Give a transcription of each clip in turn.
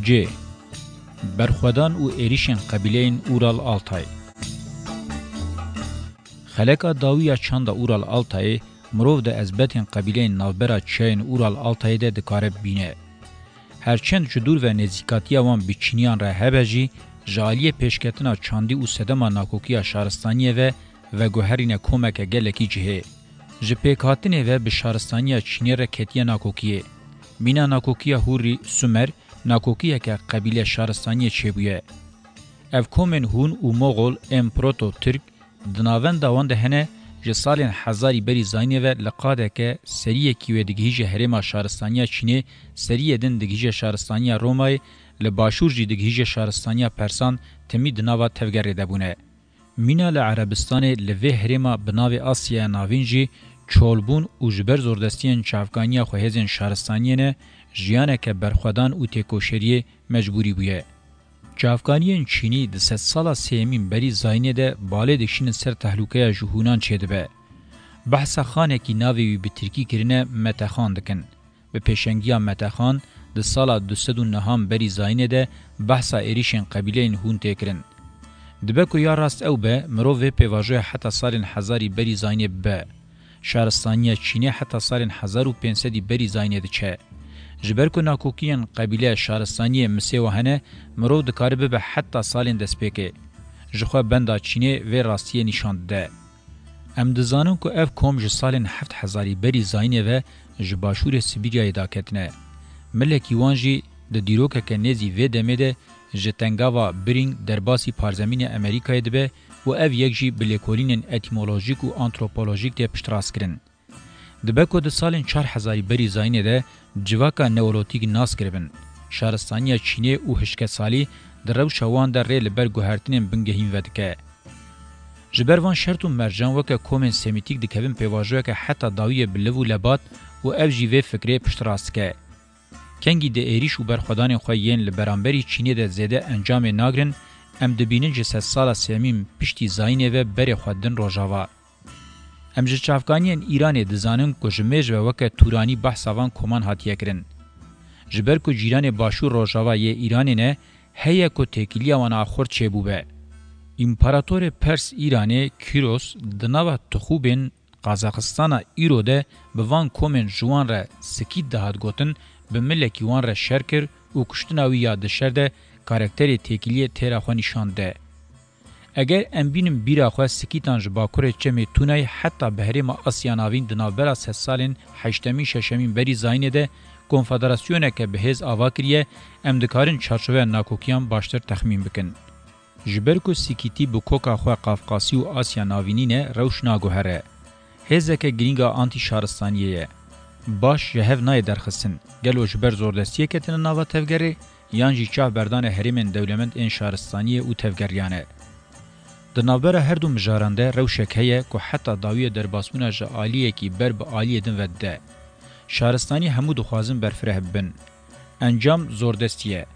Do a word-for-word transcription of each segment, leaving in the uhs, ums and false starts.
C. Berxwedan û êrîşên qebîleyên Ural Altay. Xeleka dawî ya çanda Ural Altayê mirov di ezbetên qebîleyên navbera çiyayên Ural Altayê de dikare bibîne. Her çend ji dûr ve nêzîkatiya wan bi çîniyan re hebe jî, ji aliyê pêşketina çandî û sedema nakokiya şaristaniyê ve veguherîne komeke gelekî cihê. Ji pêkhatinê ve bi şaristaniya çînê re ketiye nakokiyê. Mîna nakokiya Hûrî Sumer nakokiyeke qebîle şaristaniyê çêbûye. Ev komên Hûn û Moxol ên Proto-Tirk di navenda wan de hene, ji salên hezarî berî zayînê ve li qadeke seriyekî wê digihîje herêma şaristaniya Çînê, seriyê din digihîje şaristaniya Romayê, li başûr jî digihîje şaristaniya Persan, timî di nava tevgerê de bûne. Mîna li Erebistanê li vê herêma bi navê Asyaya Navîn jî çolbûn û ji ber zordestiyên çavkaniya xwe hêzên şaristaniyê ne, jiyaneke berxwedan û têkoşeriyê mecbûrî bûye. Çavkaniyên Çînî di sedsala sêyemîn berî zayînê de balê dikişînin ser tehlûkeya ji hûnan çêdibe. Behsa xanekî navê wî bi tirkî kirine Metexan dikin. Bi pêşengiya Metexan di sala du sed û nehan berî zayînê de behsa êrîşên qebîleyên hûn tê kirin. Dibe ku ya rast ew be, mirov vê pêvajoya heta salên hezarî berî zayînê bibe. Şaristaniya Çînê heta salên hezar û pênc sedî berî zayînê diçe. Ji ber ku nakokiyên qebîle şaristaniyê misê wa hene, mirov dikare bibe heta salên destpêkê. Jixwe benda Çînê vê rastiyê nîşan dide. Em dizanin ku ev kom ji salên heft hezarî berî zayînê ve ji başûrê Sibîryayê daketine. Milekî wan jî di dîrokeke nêzî vê demê de ji tengava Bering derbasî parzemînê Amerîkayê dibe û ev yek jî bi lêkolînên etîmolojîk û antropolojîk tê piştrast kirin. Dibe ku di salên çar hezarî berî zayînê de civaka neolotîk nas kiribin. Şaristaniya Çînê û hişkesalî di rewşa wan de rê li ber guhertinên bingehîn vedike. Ji ber van şert û mercan weke komên semîtîk dikevin pêvajoyeke heta dawiyê bi liv û lebat û ev jî vê fikrê piştrast dike. Kengî di êrîş û berxwedanên xwe yên li beramberî Çînê de zêde encamê nagrin, em dibînin ji sedsala sêyemîn piştî zayînê ve berê xwe din rojava. Em ji çavkaniyên Îranê dizanin ku ji mêj ve weke Tûranî behsa van koman hatiye kirin. Ji ber ku cîranê başûr rojava yê Îranê ne, heye ku têkiliya wan a xurt çêbûbe. Împaratorê Pers Îranê Kîros di nava tixûbên Qazaxistana îro de bi van komên ji wan re sikît dihat gotin, bi milekî wan re şer kir û kuştina wî ya di şer de karakterê têkiliyê têra xwe nîşan dide. Eger em bînin bîra xwe sikîtan ji bakurê çemê Tûnayê heta bi herêma Asya Navîn di navbera sedsalên heştemîn şeşemîn berî zayînê de konfederasyoneke bi hêz ava kiriye, em dikarin çarçoveya nakokiyan baştir texmîn bikin. Ji ber ku sikîtî bi koka xwe Qafqasî û Asya Navînî ne, rewş naguhere. Hêzeke girîng a antî-şaristaniyê ye. Baş ji hev nayê derxistin, gelo ji ber zordestiyê ketine nava tevgerê, yan jî çavberdane herêmên dewlemend ên şaristaniyê û tevgeriyan e. Di navbera her du mijaran de rewşek heye ku heta dawiyê derbasbûna ji aliyekî ber bi aliyê din vedide. Şaristanî hemû dixwazin berfireh bibin. Encam zordestî ye.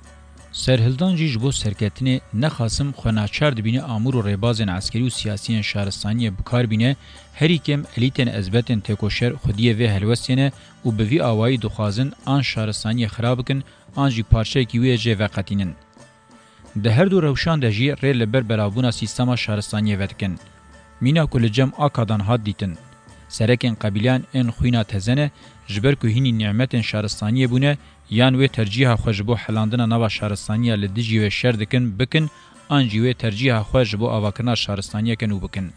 Serhildan jî ji bo serketinê nexasim xwe naçar dibîne amûr û rêbazên eskerî û siyasiyên şaristaniyê bi kar bîne, herî kêm elîtên ezbetên têkoşer xwediyê vê helwestê ne û bi vî awayî dixwazin an şaristaniyê xira bikin, an jî parçeyekî wê jê veqetînin. Di her du rewşan de jî rê li ber belavbûna sîstema şaristaniyê vedikin. Mîna ku li cem Akadan hat dîtin, serekên qebîleyan ên xwîna teze ne, ji ber ku hînî nîmetên şaristaniyê bûne, yan wê tercîha xwe ji bo helandina nava şaristaniya li dijî wê şer dikin, bikin, an jî wê tercîha xwe ji bo avakirina şaristaniyeke nû bikin.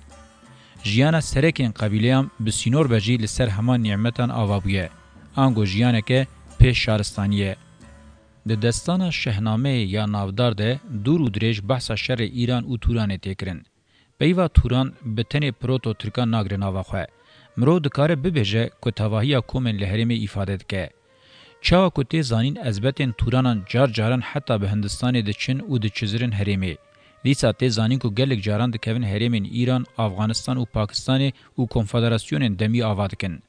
Jiyana serekên qebîleyan bi sînor be jî li ser heman nîmetan ava bûye. Ango jiyaneke pê şaristaniyê. Di destana Şehnameyê ya navdar de dûr û dirêj behsa şerê Îran û Tûranê tê kirin. Peyva Tûran bi tenê proto-tirkan nagire nava xwe. Mirov dikare bibêje ku tevahiya komên li herêmê îfade dike. Çawa ku tê zanîn ezbetên Tûranan car caran heta bi Hindistanê diçin û diçizirin herêmê. Dîsa tê zanîn ku gelek caran dikevin herêmên Îran, Afganistan û Pakistanê û konfederasyonên demî ava dikin.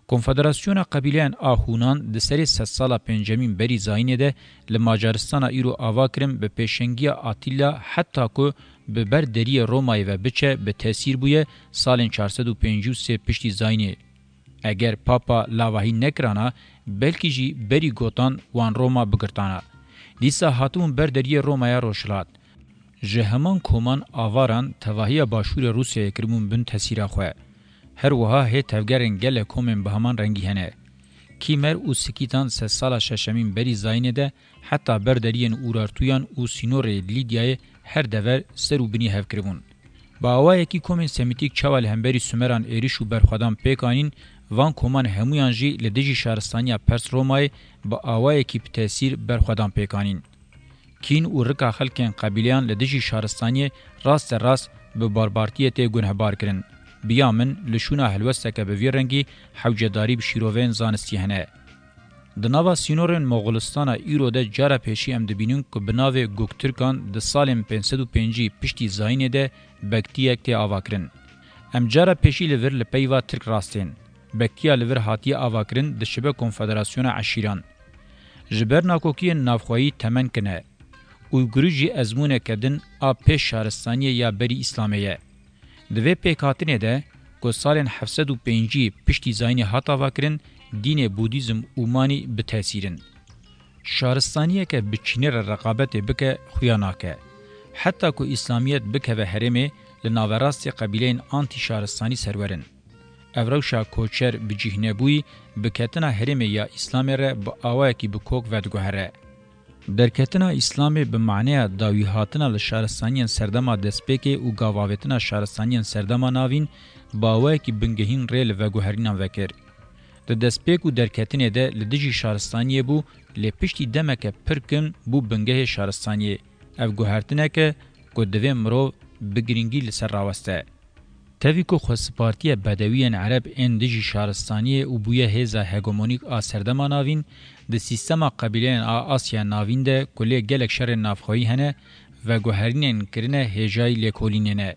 Konfederasyona Qebîleyan a Hûnan di serê sedsala pêncemîn berî zayînê de li Macaristana îro ava kirin bi pêşengiya Atîla, heta ku bi ber deriyê Romayê ve biçe, bi tesîr bûye, salên çar sed û pêncî û sê piştî zayînê. Eger Papa lavahî nekirana, belkî jî berî gotan wan Roma bigirtana. Dîsa hatibûn ber deriyê Romaya Rojhilat. Ji heman koman avaran tevahiya başûrê Rûsyayê kiribûn bin tesîra xwe. Her wiha hê tevgerên gelek komên bi heman rengî hene. Kîmer û Sikîtan sedsala şeşemîn berî zayînê de heta ber deriyên Urartuyan û sînorê Lîdyayê her dever ser û binî hev kiribûn. Bi awayekî komên Semîtîk çawa li hemberî Sumeran êrîş û berxwedan pêk anîn, van koman hemûyan jî li dijî şaristaniya Pers Romayê bi awayekî bi tesîr berxwedan pêk anîn. Kîn û rika xelkên qebîleyan li dijî şaristaniyê raste rast bi barbartiyê tê gunehbar kirin. Bi ya min, li şûna helwesteke bi vî rengî hewcedarî bi şîroveyên zanistî hene. Di nava sînorên Moxulistana îro de cara pêşî em dibînin ku bi navê Goktirkan di salên pênc sed û pêncî piştî zayînê de bektiyek tê avakirin. Em cara pêşî li vir li peyva Tirk rastên. Bektiya li vir hatiye avakirin diçibe Konfederasyona Eşîran. Ji ber nakokiyên navxweyî temenkin e. Uygurî jî ezmûneke din a pêş şaristaniyê ya berî Îslamê ye. Di vê pêkhatinê de ku salên heft sed û pêncî piştî zayînê hat avakirin, dînê Budîzm û Manî bi tesîr in. Şaristaniyeke bi çînê re reqabetê bike xuya nake. Heta ku Îslamiyet bikeve herêmê, li naverastê qebîleyên antî-şaristanî serwer in. Ev rewşa koçer bi cih nebûyî, bi ketina herêmê ya Îslamê re bi awayekî bi kok vediguhere. Derketina Îslamê bi maneya dawîhatina li şaristaniyên serdema destpêkê û gavavêtina şaristaniyên serdema navîn bi awayekî bingehîn rê li veguherînan vekir. Di destpêk û derketinê de li dijî şaristaniyê bû, lê piştî demeke pir kin bû bingehê şaristaniyê. Ev guhertineke ku divê mirov bi girîngî li ser raweste. Tevî ku xwesipartiye bedewiyên Ereb ên dijî şaristaniyê û bûye hêza hegemonîk a serdema navîn, di sîstema qebîleyên a Asya Navîn de ku lê gelek şerên navxweyî hene, veguherînên kirine hêjayî lêkolînê ne.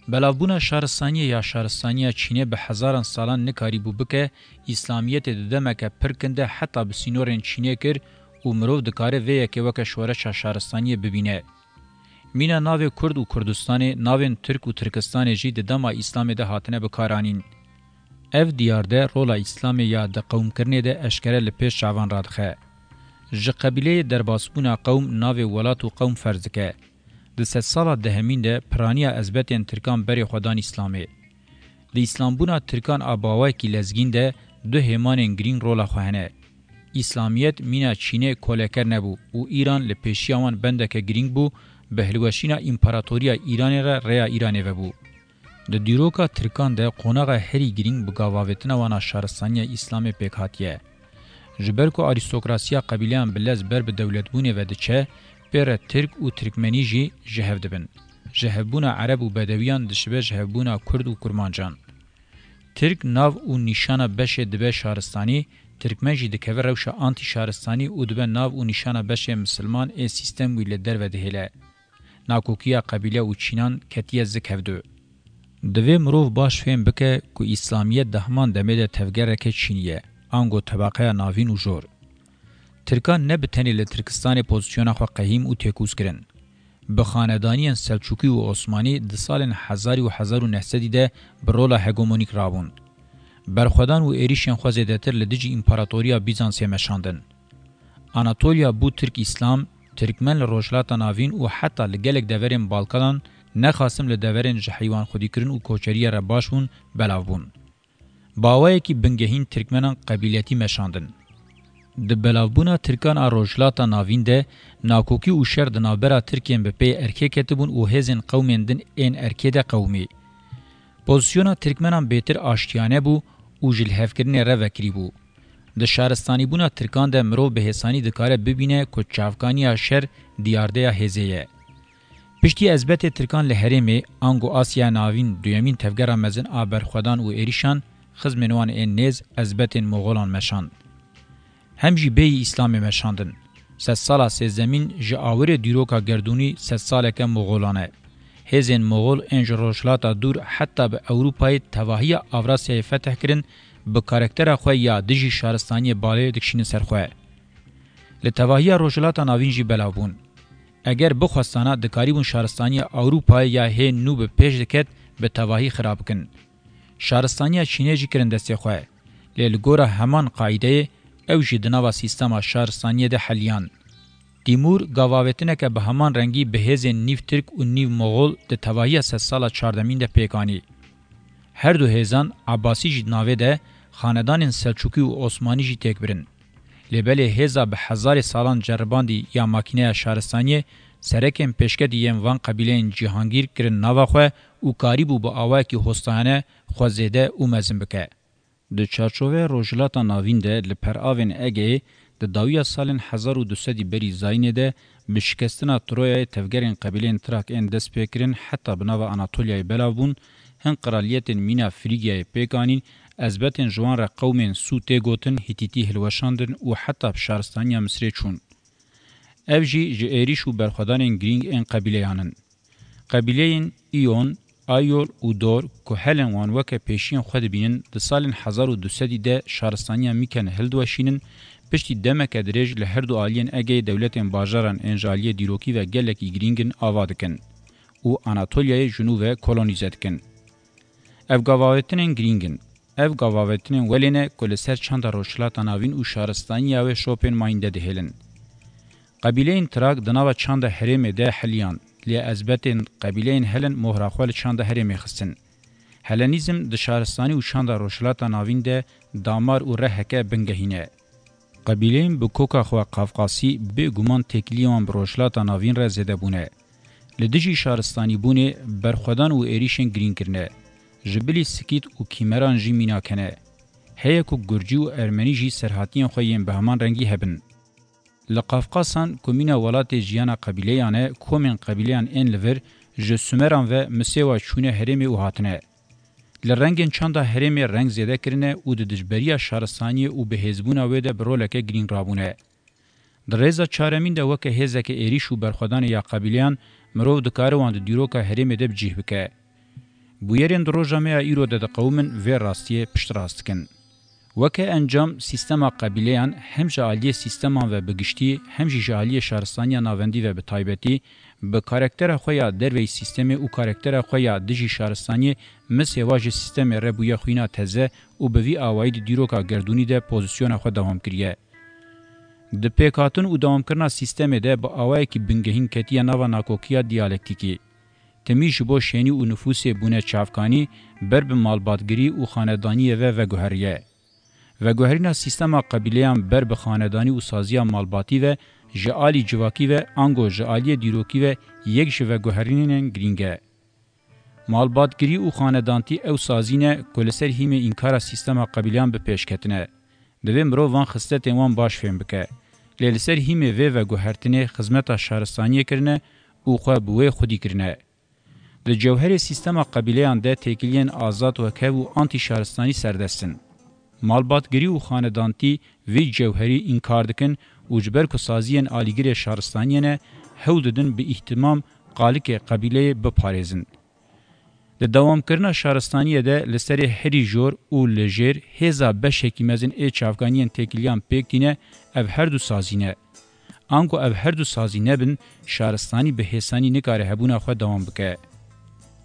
Belavbûna şaristaniyê ya şaristaniya Çînê bi hezaran salan nikarîbû bike, Îslamiyetê di demeke pir kin de heta bi sînorên Çînê kir û mirov dikare vê yekê weke şoreşa şaristaniyê bibîne. Mîna navê Kurd û Kurdistanê, navên Tirk û Tirkistanê jî di dema Îslamê de hatine bikaranîn. Ev diyarde rola Îslamê ya di qewmkirinê de eşkere li pêş çavan radixe. Ji qebîleyê derbasbûna qewm navê welat û qewm ferz dike. Di sedsala dehemîn de piraniya ezbetên Tirkan berê xwe dan Îslamê. Di Îslambûna Tirkan a bawayekî lezgîn de du hêmanên girîng rola xwe hene. Îslamiyet mîna Çînê koleker nebû û Îran li pêşiya wan bendeke girîng bû, bi hilweşîna Împaratoriya Îranê re rêya Îranê vebû. Di dîroka Tirkan de qonaxa herî girîng bi gavavêtina wan a şaristaniya Îslamê pêk hatiye. Ji ber ku arîstokrasiya qebîleyan bi lez ber bi dewletbûnê ve diçe, pê re Tirk û Tirkmenî jî ji hev dibin. Ji hevbûna Ereb û Bedewiyan dişibe ji hevbûna Kurd û Kurmancan. Tirk nav û nîşana beşê dibe şaristanî, Tirkmen jî dikeve rewşa antî-şaristanî û dibe nav û nîşana beşê misilman ê sîstem wî li derve dihêle. Nakokiya qebîle û çînan ketiye zik hevdu. Divê mirov baş fêm bike ku Îslamiyet di heman demê de tevgereke çînî ye, ango tebaqeya navîn û jor. Tirkan ne bi tenê li Tirkistanê pozîsyona xwe qehîm û têkoz kirin. Bi xanedaniyên Selçûkî û Osmanî di salên hezar û hezar û neh sedî de bi rola hegemonîk rabûn. Berxwedan û êrîşên xwe zêdetir li dijî Împaratoriya Bîzansê meşandin. Anatoliya bû Tirk-Îslam, Tirkmen li Rojhilata Navîn û heta li gelek deverên Balkanan nexasim li deverên ji heywanxwedîkirin û koçeriyê re baş bûn, belav bûn. Bi awayekî bingehîn Tirkmenan qebîletî meşandin. Di belavbûna Tirkan a Rojhilata Navîn de nakokî û şer di navbera Tirkên bi pê erkê ketibûn û hêzên qewmên din ên erkê de qewimî. Pozîsyona Tirkmenan bêtir aştiyane bû û ji lihevkirinê re vekirî bû. Di şaristanîbûna Tirkan de mirov bi hêsanî dikare bibîne ku çavkaniya şer diyardeya hêzê ye. Piştî ezbetê Tirkan li herêmê, ango Asya Navîn duyemîn tevgera mezin a berxwedan û êrîşan, xizmên wan ên nêz ezbetên Moxolan meşand. Hem jî bêyî Îslamê meşandin. Sedsala sêzdemîn ji awirê dîroka gerdûnî sedsaleke Moxolan e. Hêzên Moxol ên ji Rojhilata Dûr heta bi Ewropayê tevahiya Avrasyayê fetih kirin, bi karaktera xwe ya dijî şaristaniyê balê dikişînin ser xwe. Li tevahiya Rojhilata Navîn jî belav bûn. Eger bixwestana, dikarîbûn şaristaniya Ewropayê ya hê nû bi pêş diket, bi tevahî xira bikin. Şaristaniya Çînê jî kirin destê xwe. Lê li gora heman qaîdeyê ew jî di nava sîstema şaristaniyê de heliyan. Tîmûr gavavêtineke bi heman rengî bi hêzên nîv tirk û nîv moxol di tevahiya sedsala çardemîn de pêk anî. Her du hêzan, Ebasî jî di navê de, xanedanên Selçûkî û Osmanî jî têk birin. Lê belê hêza bi hezarê salan ceribandî ya makîneya şaristaniyê, serekên pêşketî yên van qebîleyên cîhangîr kirin nava xwe û karîbû bi awayekî hostayane xwe zêde û mezin bike. Di çarçoveya Rojhilata Navîn de li peravên Egeyê di dawiya salên hezar û du sedî berî zayînê de bi şikestina Troyayê tevgerên qebîleyên Trak ên dest pê kirin heta bi nava Anatolyayê belav bûn, hin qiraliyetên mîna Frîgyayê pêk anîn, ezbetên ji wan re qewmên Sû tê gotin, Hîtîtî hilweşandin û heta bi şaristaniya Misirê çûn. Ev jî ji êrîş û berxwedanên girîng ên qebîleyan in. Qebîleyên Îyon, Ayol û Dor ku helên wan weke pêşiyên xwe dibînin, di salên hezar û du sedî de şaristaniya Mîkenê hildiweşînin, piştî demeke dirêj li her du aliyên Egeyê dewletên bajaran ên ji aliyê dîrokî ve gelekî girîng in ava dikin û Anatolyayê ji nû ve kolonîze dikin. Ev gavavêtinên girîng in. Ev gavavêtinên welê ne ku li ser çanda Rojhilata Navîn û şaristaniya wê şopên mayînde dihêlin. Qebîleyên Trak di nava çanda herêmê de heliyan, lê ezbetên qebîleyên Helen mohra xwe li çanda herêmê xistin. Helenîzm di şaristanî û çanda Rojhilata Navîn de damar û reheke bingehîn e. Qebîleyên bi koka xwe Qafqasî bê guman têkiliyê wan bi Rojhilata Navîn re zêde bûne. Li dijî şaristanîbûnê berxwedan û êrîşên girîng kirine. Ji bilî sikît û kîmeran jî mînak hene. Heye ku Gurcî û Ermenî jî serhatiyên xwe yên bi heman rengî hebin. Li Qafqasan ku mîna welatê jiyana qebîleyan e, komên qebîleyan ên li vir ji Sumeran ve Misêwa çûne herêmê û hatine. Li rengên çanda herêmê reng zêde kirine û di dijberiya şaristaniyê û bihêzbûna wê de bi roleke girîng rabûne. Di rêza çaremîn de weke hêzeke êrîş û berxwedanê ya qebîleyan mirov dikare wan di dîroka herêmê de bi cih bike. Bûyerên di roja me ya îro de diqewimin vê rastiyê piştrast dikin. Weke encam, sîstema qebîleyan hem ji aliyê sîsteman ve bi giştî, hem jî ji aliyê şaristaniya navendî ve bi taybetî, bi karaktera xwe ya derveyî sîstemê û karaktera xwe ya dijî şaristaniyê misêwa ji sîstemê re bûye xwîna teze û bi vî awayî di dîroka gerdûnî de pozîsyona xwe dewam kiriye. Di pêkhatin û dewamkirina sîstemê de bi awayekî bingehîn ketiye nava nakokiya diyalektîkî. Timî ji bo şênî û nifûsê bûne çavkanî, ber bi malbatgirî û xanedaniyê ve veguheriye. Veguherîna sîstema qebîleyan ber bi xanedanî û saziya malbatî ve ji alî civakî ve ango ji aliyê dîrokî ve yek ji veguherînên girîng e. Malbatgirî û xanedantî ew sazî ne ku li ser hîmê înkara sîstema qebîleyan bi pêş ketine. Divê mirov van xisletên wan baş fêm bike. Lê li ser hîmê vê veguhertinê xizmeta şaristaniyê kirine û xwe bi wê xwedî kirine. Di cewherê sîstema qebîleyan de têkiliyên azad wekhev û antî-şaristanî serdest in. Malbatgirî û xanedantî vî cewherî înkar dikin û ji ber ku saziyên alîgirê şaristaniyê ne, hewl didin bi îhtimam qalikê qebîleyê biparêzin. Di dewamkirina şaristaniyê de li serê herî jor û li jêr hêza beşekî mezin ê çavkaniyên têkiliyan pêk tîne, ev her du sazî ne. Ango ev her du sazî nebin, şaristanî bi hêsanî nikare hebûna xwe dewam bike.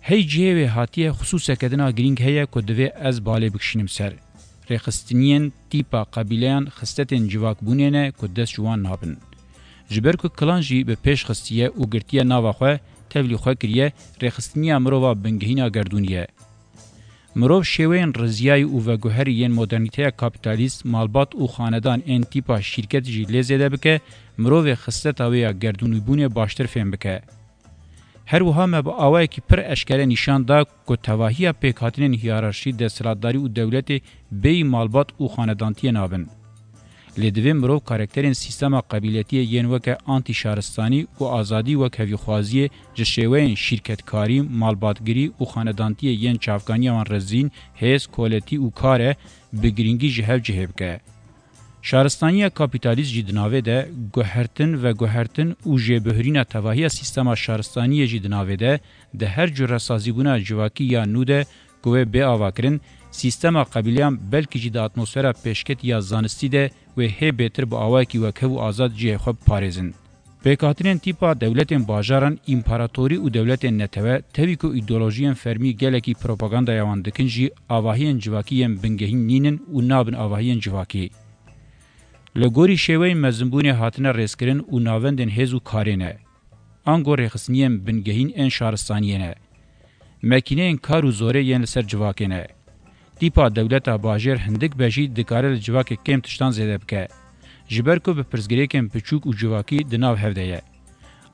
Hey cihê wê hatiye xisûseke din a girîng heye ku divê ez balê bikişînim ser. Rêxistiniyên tîpa qebîleyan xisletên civakbûnê ne ku dest ji wan nabin. Ji ber ku kilan jî bi pêş xistiye û girtiye nava xwe, tevlî xwe kiriye, rêxistiniya mirova bingehîna gerdûnî ye. Mirov şêweyên riziyayî û veguherî yên modernîteya kapîtalîst, malbat û xanedan ên tîpa şîrket jî lê zêde bike, mirovê xisleta wê ya gerdûnîbûnê baştir fêm bike. Her wiha me bi awayekî pir eşkere nîşan da ku tevahiya pêkhatinên hiyerarşî, desthilatdarî û dewletê bêyî malbat û xanedantiyê nabin. Lê divê mirov karakterên sîstema qebîletiyê yên weke antî-şaristanî û azadî wekhevîxwaziyê ji şêweyên şîrketkarî, malbatgirî û xanedantiyê yên çavkaniya wan rezîn, hêz, koletî û kar e, bi girîngî ji hev cihê bike. Şaristaniya kapîtalîst jî di navê de guhertin, veguhertin û jêbihurîna tevahiya sîstema şaristaniyê jî di navê de, di her cure sazîbûna civakî ya nû de ku wê bê avakirin, sîstema qebîleyan belkî jî di atmosfera pêşketî ya zanistî de wê hê bêtir bi awayekî wekhev û azad cihê xwe biparêzin. Pêkhatinên tîpa dewletên bajaran, împaratorî û dewletên netewe tevî ku îdeolojiyên fermî gelekî propagandaya wan dikin jî, avahiyên civakî yên bingehîn nînin û nabin avahiyên civakî. Li gorî şêweyên mezinbûnê hatine rêzkirin û navendên hêz û karê ne. Ango rêxistiniyên bingehîn ên şaristaniyê ne. Mekîneyên kar û zorê yên li ser civakê ne. Tîpa dewleta bajêr hindik be jî dikare li civakê kêm tiştan zêde bike. Ji ber ku bi pirsgirêkên piçûk û civakî di nav hev de ye.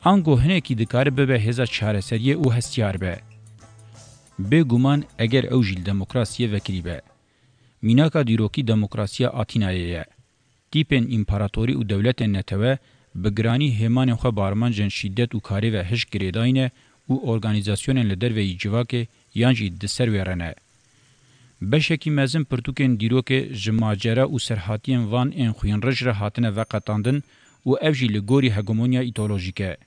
Ango hinekî dikare bibe hêza çareseriyê û hestiyar be. Bêguman eger ew jî li demokrasiyê vekirî be. Mînaka dîrokî demokrasiya Atînayê ye. Tîpên împaratorî û dewletên netewe bi giranî hêmanên xwe bi armancên şîdet û karê ve hişk girêdayî ne û organîzasyonên li derveyî civakê yan jî di ser wê re ne. Beşekî mezin pirtûkên dîrokê ji macera û serhatiyên van ên xwînrij re hatine veqetandin û ev jî li gorî hegemonya îdeolojîk e.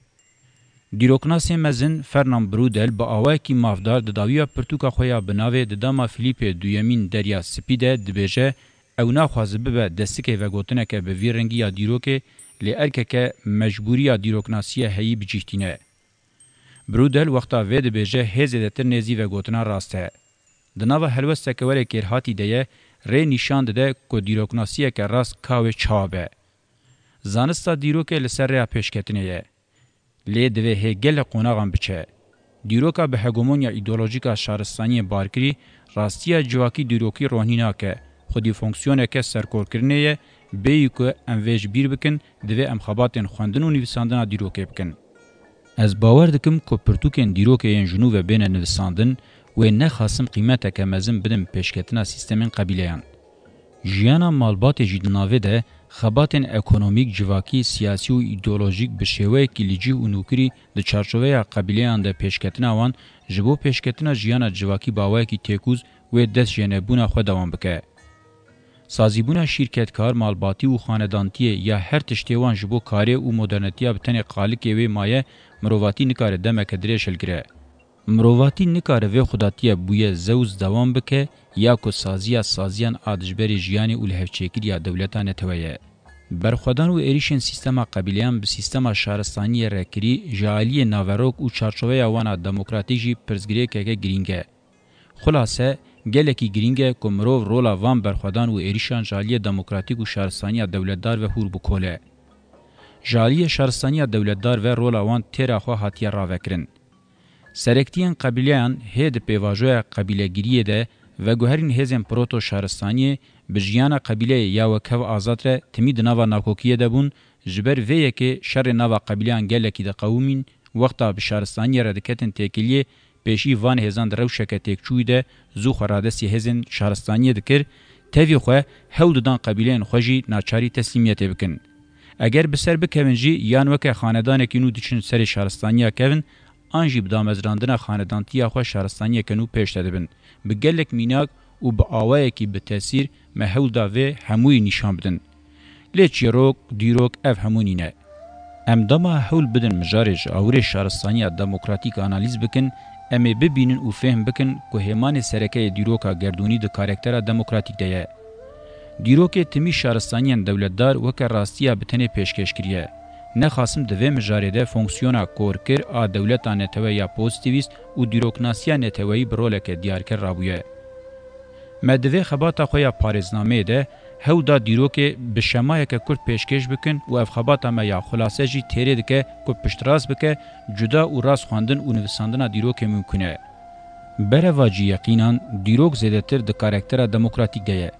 Dîroknasê mezin Fernand Braudel bi awayekî mafdar di dawiya pirtûka xwe ya bi navê Di Dama Filîpê Duyemîn Derya Spî de dibêje, ew naxwaze bibe destikê vegotineke bi vî rengî ya dîrokê, lê erkeke mecbûriya dîroknasiya heyî bi cih tîne. Braudel wexta vê dibêje hê zêdetir nêzî vegotina rast e. Di nava helwesteke werê kêrhatî de ye, rê nîşan dide ku dîroknasiyeke rast ka wê çawa be. Zanista dîrokê li ser rêya pêşketinê ye. Lê divê hê gelek qonaxan biçe. Dîroka bi hegemonya îdeolojîk a şaristaniyê barkirî, rastiya civakî dîrokî ronî nake, xwedî fonksiyoneke serkorkirinê ye, bêyî ku em vê ji bîr bikin, divê em xebatên xwendin û nivîsandina dîrokê bikin. Ez bawer dikim ku pirtûkên dîrokê yên ji nû ve bêne nivisandin, wê nexasim qîmeteke mezin bidin pêşketina sîstemên qebîleyan. Jiyana malbatê jî di navê de xebatên ekonomîk, civakî, siyasî û îdeolojîk bi şêweyekî li cih û nûkirî di çarçoveya qebîleyan de pêşketina wan ji bo pêşketina jiyana civakî bi awayekî têkûz wê dest jê nebûna xwe dewam bike. Sazîbûna şîrketkar, malbatî û xanedantiyê ya her tiştê wan ji bo karê û modernîtiya bi tenê qalikê wê maye, mirovatî nikare demeke dirêj hilgire. Mirovatî nikare vê xwedatiya bûye zewz dewam bike ya ku saziya saziyan a dijberê jiyanê û lihevçêkiriya dewleta netewe ye. Berxwedan û êrîşên sîstema qebîleyan bi sîstema şaristaniyê re kirî ji aliyê naverok û çarçoveya wan a demokratîk jî pirsgirêkeke girîng e. Xulase, gelekî girîng e ku mirov rola van berxwedan û êrîşan ji aliyê demokratîk û şaristaniya dewletdar ve hûr bikole. Ji aliyê şaristaniya dewletdar ve rola wan têra xwe hatiye ravekirin. Serektiyên qebîleyan hê di pêvajoya qebîlegiriyê de veguherîn hêzên proto-şaristaniyê bi jiyana qebîleyê ya wekhev azad re timî di nava nakokiyê de bûn, ji ber vê yekê şerê nava qebîleyan gelekî diqewimîn, wexta bi şaristaniyê re diketin têkiliyê, pêşî van hêzan di rewşeke têkçûyî de zû xwe radestî hêzên şaristaniyê dikir, tevî xwe hewl didan qebîleyên xwe jî naçarî teslîmiyetê bikin. Eger bi ser bikevin jî yan weke xanedanekî nû diçin serê şaristaniya kevin, an jî bi damezrandina xanedantiya xwe şaristaniyeke nû pêş de dibin. Bi gelek mînak û bi awayekî bi tesîr me hewl da vê hemûyî nîşan bidin. Lê çîrok, dîrok ev hemû nîne. Em dema hewl bidin mijarê ji awirê şaristaniya demokratîk analîz bikin, em ê bibînin û fêhm bikin ku hêmanê sereke yê dîroka gerdûnî di karaktera demokratîk de ye. Dîrokê timî şaristaniyên dewletdar weke rastiya bi tenê pêşkêş kiriye. Nexasim di vê mijarê de fonksiyona korkir a dewleta netewe ya pozîtîvîst û dîroknasiya neteweyî bi roleke diyarker rabûye. Me di vê xebata xwe ya parêznameyê de hewl da dîrokê bi şemayeke kurt pêşkêş bikin û ev xebata me ya xulase jî têrê dike ku piştrast bike cuda û rast xwendin û nivisandina dîrokê mimkun e. Berevacî yeqînan dîrok zêdetir di karaktera demokratîk de ye.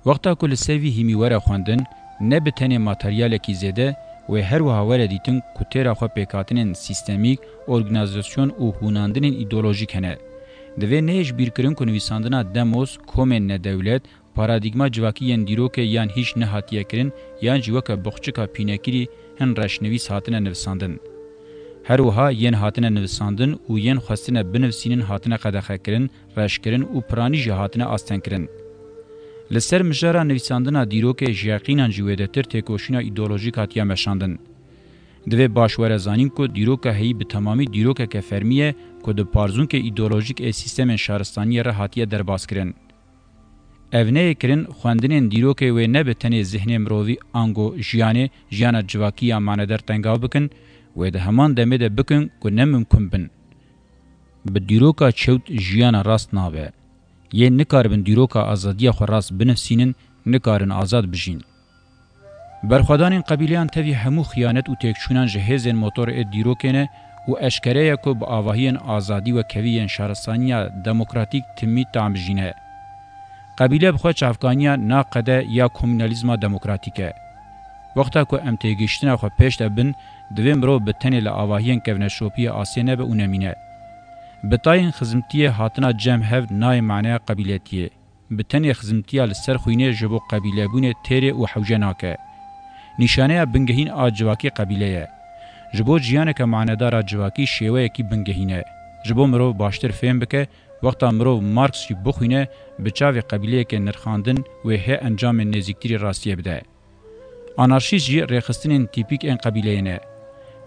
Wexta ku li ser vî hîmî were xwendin, ne bi tenê materyalekî zêde wê her wiha were dîtin ku têra xwe pêkhatinên sîstemîk, organîzasyon û hûnandinên îdeolojîk hene. Divê neyê ji bîr kirin ku nivîsandina demos, komên nedewlet, paradîgma civakî yên dîrokê yan hîç nehatiye kirin yan jî weke boxçika pînekirî hin reşnivîs hatine nivisandin. Her wiha yên hatine nivisandin û yên xwestine binivîsînin hatine qedexekirin, reşkirin û piranî jî hatine astengkirin. Li ser mijara nivîsandina dîrokê ji yeqînan jî wêdetir têkoşîna îdeolojîk hatiye meşandin. Divê baş were zanîn ku dîroka heyî bi temamî dîrokeke fermî ye ku di parzûnkê îdeolojîk ê sîstemên şaristaniyê re hatiye derbaskirin. Ev neyê kirin xwendinên dîrokê wê ne bi tenê zihnê mirovî ango jiyanê, jiyana civakî ya maneder tengav bikin, wê di heman demê de bikin ku ne mimkun bin. Bi dîroka çewt jiyana rast nabe. Yên nikaribin dîroka azadiya xwe rast binivîsînin, nikarin azad bijîn. Berxwedanên qebîleyan tevî hemû xiyanet û têkçûnan ji hêzên motor ê dîrokê ne û eşkere ye ku bi avahiyên azadî wekevî yên şaristaniya demokratîk timî tam bijîne. Qebîle bi xwe çavkaniya naqede ya komûnalîzma demokratîk e. Wexta ku em têgihiştina xwe pêş de bin, divê mirov bi tenê li avahiyên kevneşopiyê asê nebe û nemîne. Bi tayên xizmtiyê hatina cem hev nayê maneya qebîletiyê. Bi tenê xizmtiya li ser xwînê ji bo qebîlebûnê têrê û hewce nake. Nîşaneya bingehîn a civakî qebîle ye. Ji bo jiyaneke manedar a civakî şêweyekî bingehîn e. Ji bo mirov baştir fêm bike, wexta mirov Marx jî bixwîne, bi çavê qebîleyekê nirxandin wê hê encamên nêzîktirî rastiyê bide. Anarşîst jî rêxistinên tîpîk ên qebîleyê ne.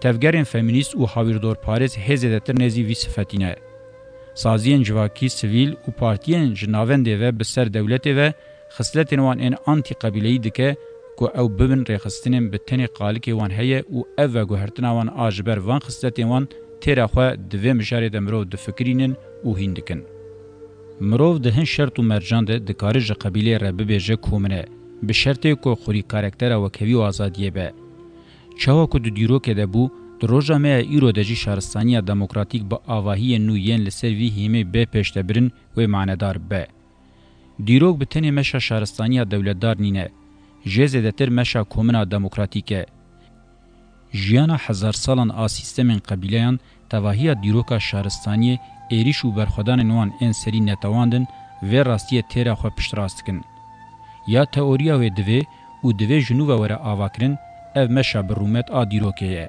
Tevgerên femînîst û hawîrdorparêz hê zêdetir nêzî vî sifetî ne. Saziyên civakî, sivîl û partiyên ji navendê ve bi ser dewletê ve xisletên wan ên antîqebîleyî dike ku ew bibin rêxistinên bi tenê qalikê wan heye û ev veguhertina wan a ji ber van xisletên wan têra xwe di vê mijarê de mirov difikirînin û hîn dikin. Mirov di hin şert û mercan de dikare ji qebîleyê re bibêje komine, bi şertê ku xurî karaktera wekhevî û azadiyê be. Çawa ku di dîrokê de bû, di roja me ya îro de jî şaristaniya demokratîk bi avahiyên nû yên li ser vî hêmê bê pêşdebirin wê manedar be. Dîrok bi tenê meşa şaristaniya dewletdar nîne, jê zêdetir meşa komina demokratîk e. Jiyana hezarsalan a sîstemên qebîleyan tevahiya dîroka şaristaniyê, êrîş û berxwedanên wan ên serî netewandin, vê rastiyê têra xwe piştrast dikin. Ya teoriya wê divê û divê ji nû ve were avakirin, ev meşa bi rûmet a dîrokê ye.